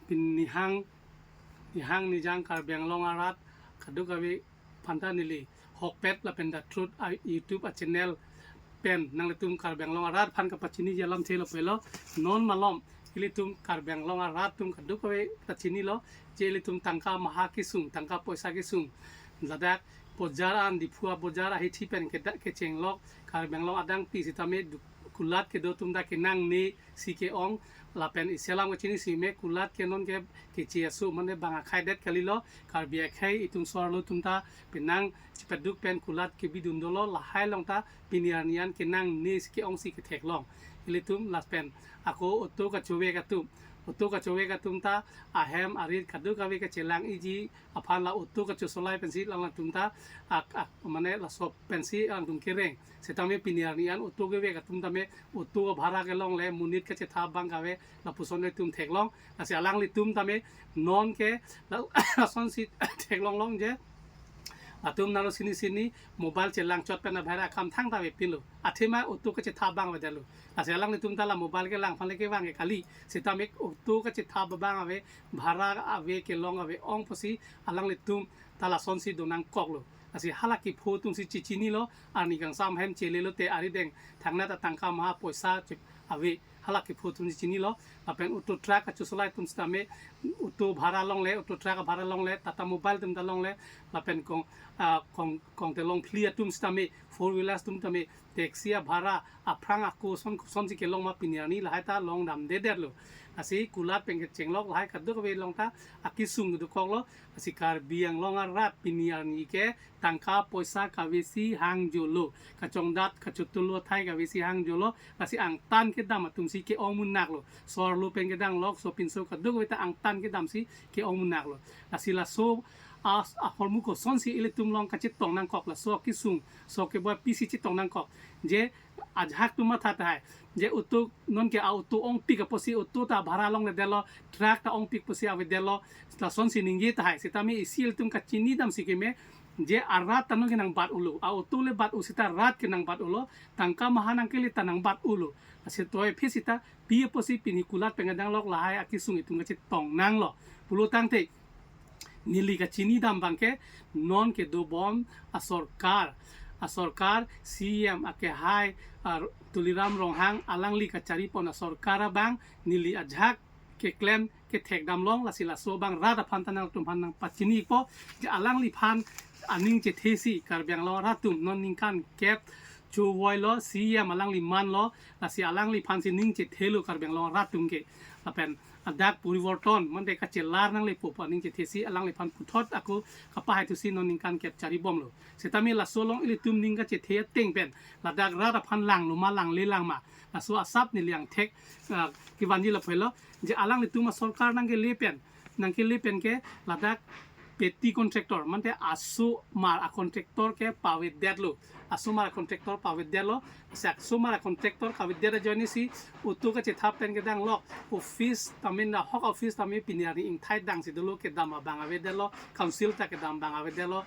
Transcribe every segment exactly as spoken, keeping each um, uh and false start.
Pini nihang, nihang nijang Karbi Anglong arat kadokave aphanta neli Hokpet lapen The Truth a YouTube a channel pen nanglitum Karbi Anglong arat aphan kapachiniji alamthe lo pulo. Non malom ilitum Karbi Anglong arat atum kadokave ta chinilo, je ilitum tangka maha kesung, tangka poisa kesung, ladak bojar an, Diphu abojar ahithi pen keda kechenglok Karbi Anglong adang pi sitame du-, kulat kedo atum ta kenangne si ke-ong, lapen isi alam kachini si me kulat ke non ke keche aso mane bang akhei det kalilo, Karbi akhei itum so-arlo atum ta penang chepaduk pen kulat kebidun dolo, lahai along ta pini arni an kenangne si ke-ong si ketheklong ilitum. Lapen ako auto kachovek atum, auto kachovek atum ta ahem arit kadokave kachelang-iji aphan la auto kachosolai pensi alangtum ta ak, ak, mane laso pensi alangtum kereng. Sitame pini arni an auto kevek atum tame auto bhara kelong le monit kachethap abang kave lapuson itum theklong. Lasi alanglitum tame non ke la, lasonsi theklong long je atum naro sini sini mobile chelangchot pen abhar akam thangta avepinlo. Athema auto kachethap abang avedetlo. Lasi alanglitum ta la mobile kelang aphan le kevang ke kali. Sitame auto kachethap abang ave, bhara ave, kelong ave, ong pusi alanglitum ta lasonsi donangkoklo. Lasi hala kepho atumsi chechinilo, arni kangsam hem chelelo te arideng thangnat atangka maha poisa chip ave, hala kepho atumsi chinilo. Lapen auto truck kachosolai atum sitame auto bhara longle, auto truck bhara longle, Tata Mobile atum ta longle, lapen kong, ah, kong, kongte longphli atum sitame, four wheelers atum tame, taxi abhara, aphrang ako son, sonsi kelong ma pini arni lahai ta longdamdedetlo. Lasi kulat pen kechenglok lahai kadokave along ta akesung dokoklo. Lasi Karbi Anglong arat pini arni ke tangka poisa kavesi hangjolo, kachongdat kachotolo athai kavesi hangjolo. Lasi angtan kedam atumsi ke-ong munak lo. So-arlo pen kedanglok, sopinso kadokave ta angtan kedamsi ke-ong munak lo. Lasi laso a, ahormu kosonsi ilitum along kachetong nangkok, laso kesung, so keboi pisi chetong nangkok. Je ajahak atum matha tahai, je auto non ke auto ongpik apotsi auto ta bhara longledetlo, truck ta ongpik apotsi avedetlo, lasonsi ningje tahai. Sitame isi ilitum kachini damsi keme, je arat ta non ke nangbat-ulo, a auto le bat-u sita rat ke nangbat-ulo, tangka maha nangkele ta nangbat-ulo. Lasi toy phi sita pi apotsi pini kulat pen kedanglok lahai akesung itum kachetong nanglo. Pulo tangte neli kachini dam abang ke non kedobom asorkar, asorkar C M akehai, ah, Tuliram Ronghang alangli kacharipon asorkar abang neli ajahak keklem kethekdam long. Lasi laso abang rat aphan ta nangtum aphan nangpachinipo, je alangliphan aning chethesi Karbi Anglong arat atum non ningkan kep chovoilo, C M alangli manlo, lasi alangliphansi ning chethelo Karbi Anglong arat atum ke. Lapen adak poriborton mande kachelar nanglepo pu aning chethesi alangliphan puthot ako kapahai thusi non ningkan kep charibomlo. Sitame laso along ilitum ning kachethe ateng pen ladak rat aphan langlo ma langle lang ma, laso asap neli angthek, ah, kevanji lapulo, je alanglitum asorkar nangkele pen, nangkele pen ke ladak petty contractor, mante asomar a contractor ke pavedetlo. Asomar a contractor pavedetlo. Lasi asomar a contractor kavedet ajoinesi auto kachethap pen kedanglok, office tame, nahok office tame pini arni ingthai dangsi dolo, kedam abang avedetlo, council ta kedam abang avedetlo.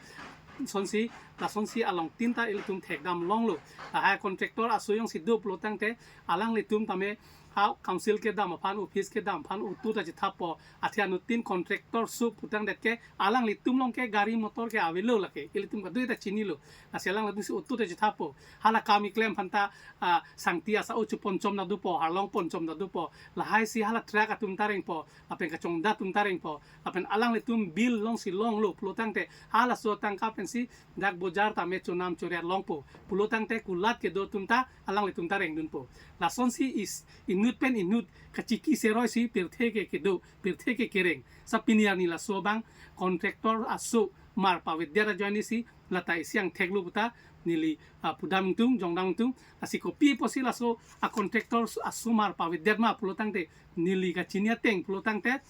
Sonsi, lasonsi alongtin ta ilitum thekdam longlo. Lahai contractor aso jongsi do pulo tangte alanglitum tame ha council kedam aphan, office kedam aphan auto ta chethappo, athe anuttin contractor sup putangdet ke alanglitum along ke gari motor ke avelo lake, ilitum kadokave ta chinilo. Lasi alanglitumsi auto ta chethappo, hala kam keklem aphanta, ah, sangti asa-o chepon chom ta dopo, harlong pon chom ta dopo, lahaisi hala truck atum ta rengpo, lapen kachongdat atum ta rengpo, lapen alanglitum bill alongsi longlo pulo tangte halaso atangka pensi dak bojar tame chonam choriat longpo pulo tangte kulat kedo atum ta alanglitum ta rengdunpo. Lasonsi is inut pen inut kachiki seroisi pirthe ke kedo, pirthe ke kereng. Sa pini arni laso abang contractor asomar pavedet ajoinesi lata isi angtheklo puta neli, ah, pudam ingtung, jongdam ingtung. Lasi kopi apotsi laso a contractor asomar pavedet ma pulo tangte neli kachini ateng pulo tangte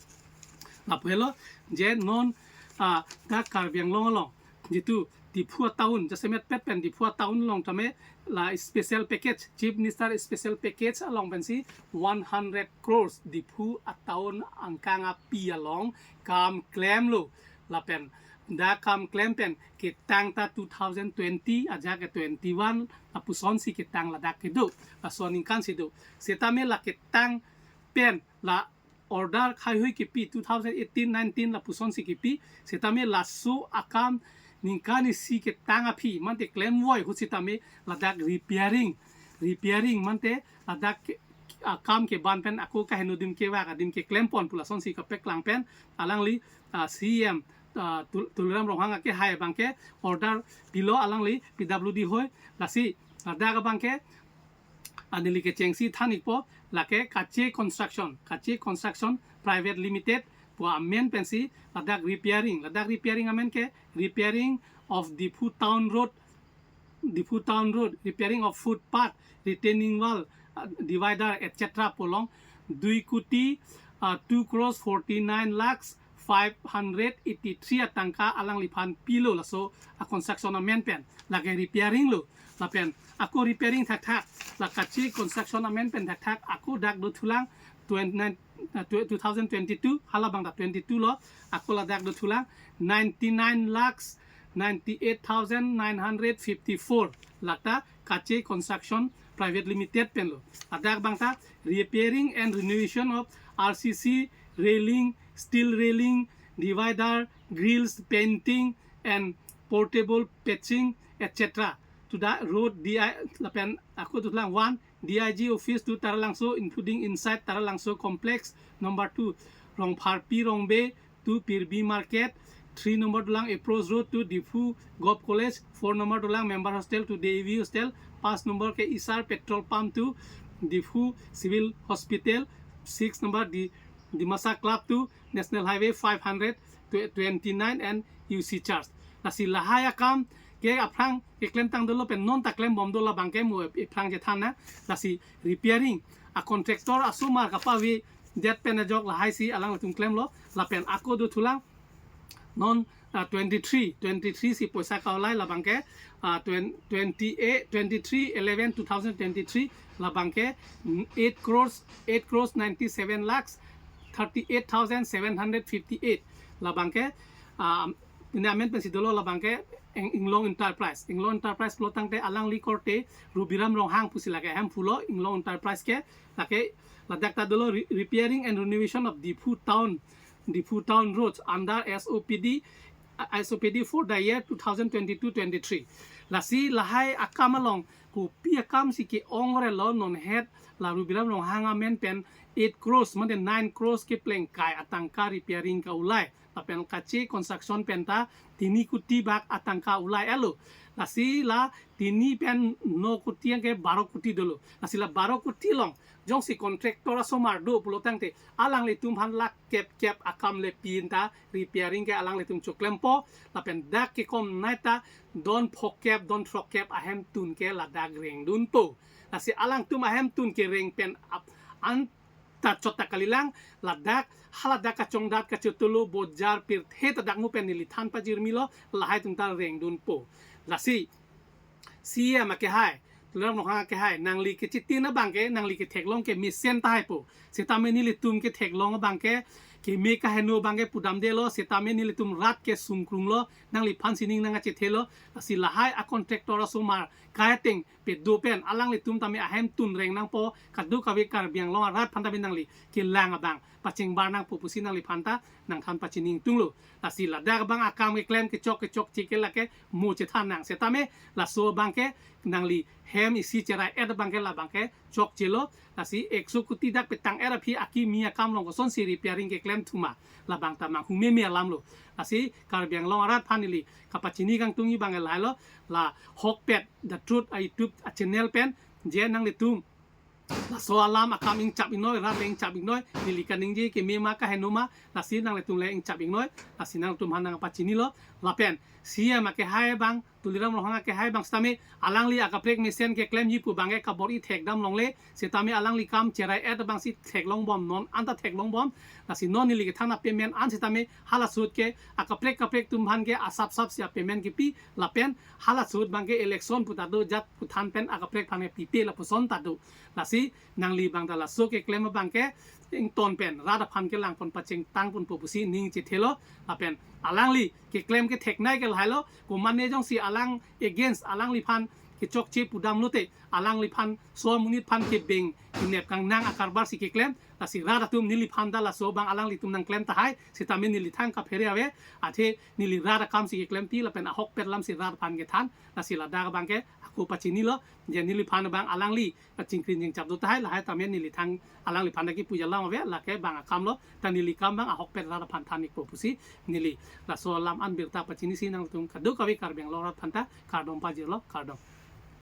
lapuhelo, je non, ah, dak Karbi Anglong along, jitu Diphu a town, jasemet pet pen Diphu a town along tame la special package, Chief Minister special package along pensi one hundred crores Diphu a town angkang api along kam klemlo. Lapen dak kam klem pen ketang ta two thousand twenty ajahak ke twenty-one lapusonsi ketang ladak kedo, laso aningkansi do. Sitame la ketang pen la order khaihui kipi two thousand eighteen nineteen lapusonsi kipi, setame laso akam ningkan isi ketang aphi mate klemvoi ahut setame ladak repairing, repairing mate ladak ke-, akam keban pen ako kaheno adim kevak adim keklempon pu lasonsi kapeklang pen alangli, ah, C E M, ah, Tul-, Tuliram Ronghang akehai abangke order pilo alangli P W D hoi. Lasi ladak abangke, ah, neli kechengsi than-ikpo, lake Kache Construction, Kache Construction Private Limited pu amen pensi ladak repairing, ladak repairing amen ke repairing of Diphu Town Road, Diphu Town Road, repairing of footpath, retaining wall, ah, divider, et cetera pu along dui kuti, ah, two crores forty-nine lakhs five hundred eighty-three atangka alangliphan pilo laso a-construction amen pen, lake repairing lo. Lapen ako repairing thakthak, la Kache Construction amen pen thakthak ako dak dothulang twenty-nine, uh, tw-, two thousand twenty-two, halabang ta twenty-two lo, ako ladak dothulang ninety-nine lakhs ninety-eight thousand nine hundred fifty-four lakh ta Kache Construction Private Limited pen lo. Ladak abang ta repairing and renovation of R C C railing, steel railing, divider, grills, painting, and portable patching, et cetera. To the road D I, lapen ako dothulang one, D I G office to Taralangso, including inside Taralangso complex. Number two, Rongpharpi Rongbe to Pirbi Market. Three number dolang Approach Road to Diphu Govt College. Four number dolang Member Hostel to D A V Hostel. Five number ke Isar Petrol Pump to Diphu Civil Hospital. Six number Di-, Dimasa Club to National Highway five hundred twenty-nine and U C Church. Lasi lahai akam ke aphrang keklemtang dolo pen non ta klembom dolo abangke mo aphrang chethan nang. Lasi repairing a-contractor asomar kapavedet pen ajok lahaisi alanglitum klemlo. Lapen ako dothulang non, ah, twenty-three, twenty-three si poisa kaulai labangke, ah, twen-, twenty-eight, twenty-three eleven two thousand twenty-three labangke, mm, eight crores, eight crores ninety-seven lakhs thirty-eight thousand seven hundred fifty-eight labangke, ah, ini amen pensi dolo labangke Eng-, Inglong Enterprise. Inglong Enterprise pulo tangte alangli korte Rubiram Ronghang pusi lake ahem pulo Inglong Enterprise ke, lake ladak ta dolo re-, repairing and renovation of Diphu Town, Diphu Town roads under S O P D, uh, S O P D for the year two thousand twenty-two twenty-three. Lasi lahai akam along kopi akam si ke-ong relo non het la Rubiram Ronghang amen pen eight crores mate nine crores keplengkai atangka repairing kaulai. Lapen Kache Construction pen ta tini kuti bak atangka ulai elo. Lasi la tini pen no kuti ke baro kuti dolo. Lasi la baro kuti along jongsi contractor asomar do pulo tangte alanglitum aphan lakh kep kep akam le pin ta repairing ke alanglitum choklempo. Lapen dak kekom nai ta don phokep, don throkkep ahemtun ke ladak rengdunpo. Lasi alangtum ahemtun kereng pen ap-, an ta chot ta kalilang, ladak, haladak kachongdat kachotolo bojar pirthe ta dak mu pen neli than pajirmilo, lahai atum ta rengdunpo. Lasi C E M akehai, Tuliram Ronghang akehai, nangli kechitin abangke, nangli ketheklong ke mesen tahaipo. Setame nelitum ketheklong abangke, keme kaheno abangke pudamdelo, setame nelitum rat ke sungkrunglo, nangliphan sining nangkachethelo. Lasi lahai a-contractor asomar kai ateng pedo pen alanglitum tame ahemtun reng nangpo, kadokave Karbi Anglong arat aphan tame nangli kelang abang pachingbar nangpo pusi nangliphan ta nangthan pachini ingtunglo. Lasi ladak abang akam keklem kechok kechokche ke lake mo chethan nang. Setame laso abangke nangli hem isi cherai-et abangke labangke chokchelo. Lasi ekso kuti dak petang-et aphi akimi akam along kosonsi repairing keklem thuma, labang ta manghumeme alamlo. Lasi Karbi Anglong arat aphan neli kapachini kangtung abangke lahailo, la Hokpet The Truth a-YouTube a-channel pen je nanglitum laso alam akam ingchap ingnoi, rat le ingchap ingnoi, neli kaningje keme ma kaheno ma, lasi nanglitum le ingchap ingnoi, lasi nangtum aphan nangpachinilo. Lapen C E M akehai abang, Tuliram Ronghang akehai abang setame alangli akaprek mesen keklemji pu abangke kabor-i thekdam longle, setame alangli kam cherai-et abangsi theklongbom, non anta theklongbom. Lasi non neli kethan a-payment an setame hala ahut ke akaprek kaprek atum aphan ke asap sap si a-payment kepi, lapen hala ahut abangke election pu ta do, jat pu than pen akaprek aphan ke pipe lapuson ta do. Lasi nangli abang ta laso keklem abangke ington pen rat aphan kelangpon pachingtang ponpo pusi ning chethelo. Lapen alangli keklem ketheknei ke lahailo, komane jongsi alang against alangliphan chokche pudam lote alangliphan so amonit aphan kebeng kenep kangnang akarbar si keklem, lasi rat atum neliphan ta laso abang alanglitum nangklem tahai, sitame neli thang kaphere ave, athe neli rat akam si keklemti lapen ahokpet alam si rat aphan kethan, lasi ladak abang ke ako pachinilo, je neliphan abang alangli kachingkrin jingchap do tahai, lahai tame neli thang alangliphan ta kipu jalam ave, lake bang akam lo, ta neli kam abang ahokpet rat aphan than ikpo pusi neli laso alam an birta pachinisi nangtum kadokave Karbi Anglong rat aphan ta kardom pajirlo, kardom.